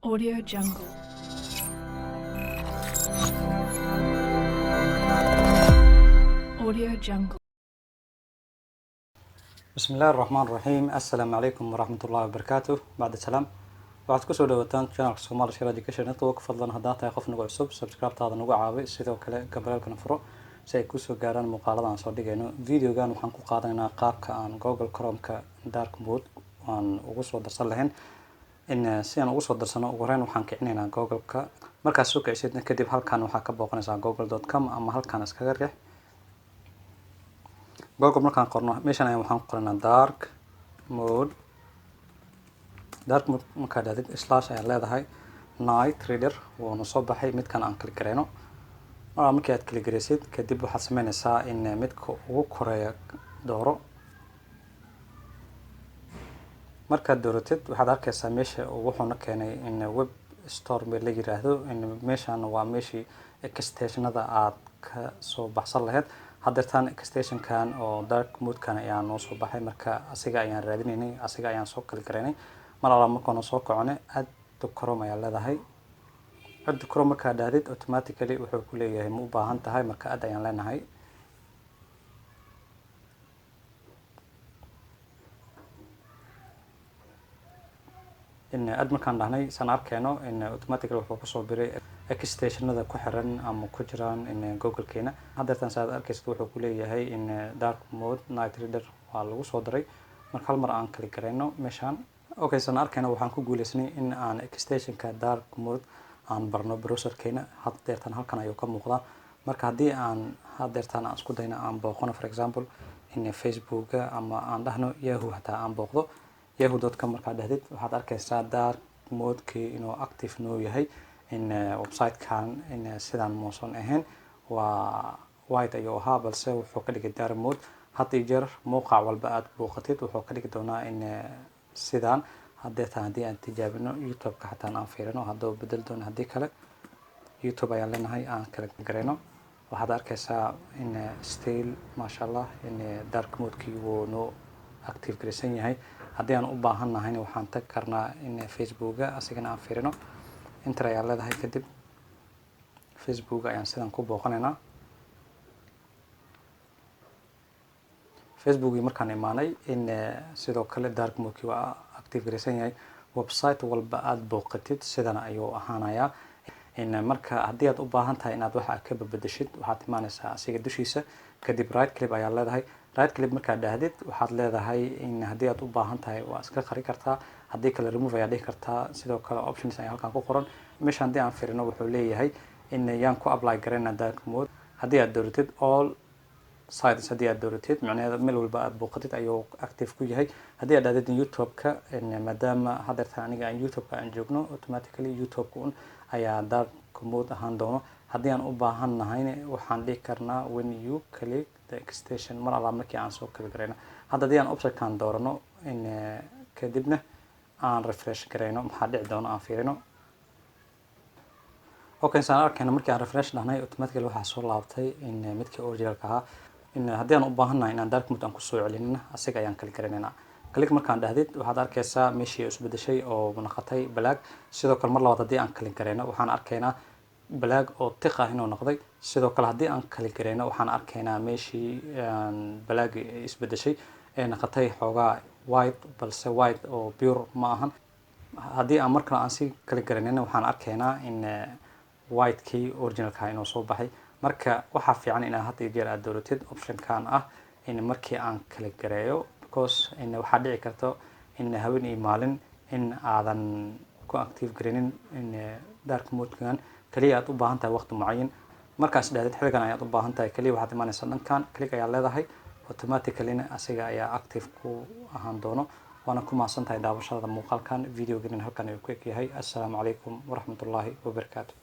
Audio Jungle. Audio Jungle. Bismi Illaahi Raxmaan Raxiim. Assalaamu calaykum waraxmat ullahi wabarakaatuh. Bacda salaam, waxaad kusoo dhawaataan channelka Somali Share Education Network. Fadlan, haddaa tahay qof nagu cusub, subscribe-taada nagu caawi, sidoo kale gambaleelkana furo si ay kusoo gaaraan muuqaalada aan soo dhigayno. Videogan waxaan ku qaadanaynaa qaabka aan Google Chrome-ka dark mode aan ugu soo darsan lahayn. In si aan ugu soo darsano, ugu horeyn waxaan kicinaynaa Google-ka. Markaad soo kicisidna kadib, halkan waxaa ka booqanaysaa google.com ama halkan iskaga riix Google. Markaan qorno, meeshan ayaan waxaan ku qoranaa dark mode. Dark mode markaad dhahdid, slash ayaad leedahay, Night Reader wuuna soo baxay. Midkan aan click gareyno. Markii aad click gareysid kadib, waxaad sameynaysaa in midka ugu koreeya dooro. Markaad dooratid, waxaad arkaysaa meesha wuxuuna keenay in web store la yiraahdo. In meeshan waa meeshii extensionada aad ka soo baxsan lahayd. Haddeertaan extensionkan oo dark modekan ayaa noo soo baxay. Marka asiga ayaan raadinaynay, asiga ayaan soo click garaynay. Mar alla markaanu soo kacone, add to Chrome ayaa leedahay. Add to Chrome markaad dhahdid, automatically wuxuu ku leeyahay, "Ma u baahan tahay?" Marka add ayaan leenahay. In add markaan dhahnay, saan arkeyno, in automatically wuxuu kusoo biray extensionada ku xiran ama ku jiraan in Google-keena. Haddeertaan saad arkaysid, wuxuu ku leeyahay in dark mode Night Reader waa lagu soo daray. Marka hal mar aan click gareyno meeshaan. Okay, saan arkeyno, waxaan ku guuleysanay in aan extensionka dark mode aan barno browserkeena. Haddeertaan halkan ayuu ka muuqdaa. Marka haddii aan haddeertaan aan isku dayno aan booqano, for example, in Facebooka ama aan dhahno Yahoo, hataa aan booqdo yahoo.com, markaad dhahdid, waxaad arkaysaa dark modekii inuu active noo yahay. In website-kan in sidaan muusan ahayn, waa white ayuu ahaa, balse wuxuu ka dhigay dark mode. Had iyo jeer mowqac walba aad booqatid, wuxuu ka dhigi doonaa in sidaan. Hadeetan haddii aan tijaabino YouTube-ka, xataa aan fiirino hadduu bedeli doono. Haddii kale, YouTube ayaan leenahay, aan kala garayno, waxaad arkaysaa in still, maasha Allah, in dark modekii wuu noo active garaysan yahay. Haddii aan u baahan nahayna, waxaan tagi karnaa in Facebooka asigana aan fiirino. Enter ayaan leedahay, kadib Facebook ayaan sidan ku booqanaynaa. Facebookii markaan imaanay, in sidoo kale dark modekii waa active garaysan yahay. Website walba aada booqatid, sidan ayuu ahaanayaa. In marka haddii aad u baahan tahay inaad waxa ka babedeshid, waxaad imaanaysaa asiga dushiisa, kadib right click ayaa leedahay. Right click markaad dhahdid, waxaad leedahay in haddii aad u baahan tahay waa iska qari kartaa, haddii kale remove ayaa dhihi kartaa. Sidoo kale options ayaa halkan ku qoran. Meesha haddii aan firino, wuxuu leeyahay in yaan ku apply garayna dark mode. Haddii aad dooratid all sites, haddii aad dooratid, macnaheedu meel walba aad booqatid ayuu active ku yahay. Haddii aad dhahdid YouTube-ka, maadaama haddeertan aniga aan YouTube-ka aan joogno, automatically YouTube-ka un ayaa dark mode ahaan doono. Haddii aan u baahan nahayna, waxaan dhihi karnaa when you click the extension, mar alla markii aan soo click garayno. Hadda haddii aan optionkan doorano, in kadibna aan refresh garayno, maxaa dhici doono aan fiirino. Okay, saan arkayna, markii aan refresh dhahnay, automatically waxaa soo laabtay in midkii originalka ahaa. In haddii aan u baahannahay inaan dark mode aan kusoo celinina, asiga ayaan click garanaynaa. Click markaan dhahdid, waxaad arkaysaa meeshii isbedeshay oo noqotay black. Sidoo kale mar labaad haddii aan click garayno, waxaan arkaynaa black oo thick ah inuu noqday. Sidoo kale haddii aan click garayno, waxaan arkaynaa meeshii black isbedeshay ee noqotay xoogaa white, balse white oo pure ma ahan. Haddii aan mar kale aan si click garaynina, waxaan arkaynaa in white-kii originalka inuu soo baxay. Marka waxaa fiican inaad had iyo jeer aad dooratid optionkan ah in markii aan click gareeyo, because in waxaa dhici karto in haween iyo maalin in aadan ku active garaynin in dark modekan, kaliya aad u baahan tahay waqti mucayan. Markaas dhahdid xilligan ayaad u baahan tahay, kaliya waxaad imaanaysaa dhankan, click ayaa leedahay, automaticallyna asiga ayaa active ku ahaan doono. Waana ku mahadsan tahay daawashada muuqaalkan. Videogan halkan ayuu ku eg yahay. Assalaamu calaykum waraxmatullaahi wabarakaatu.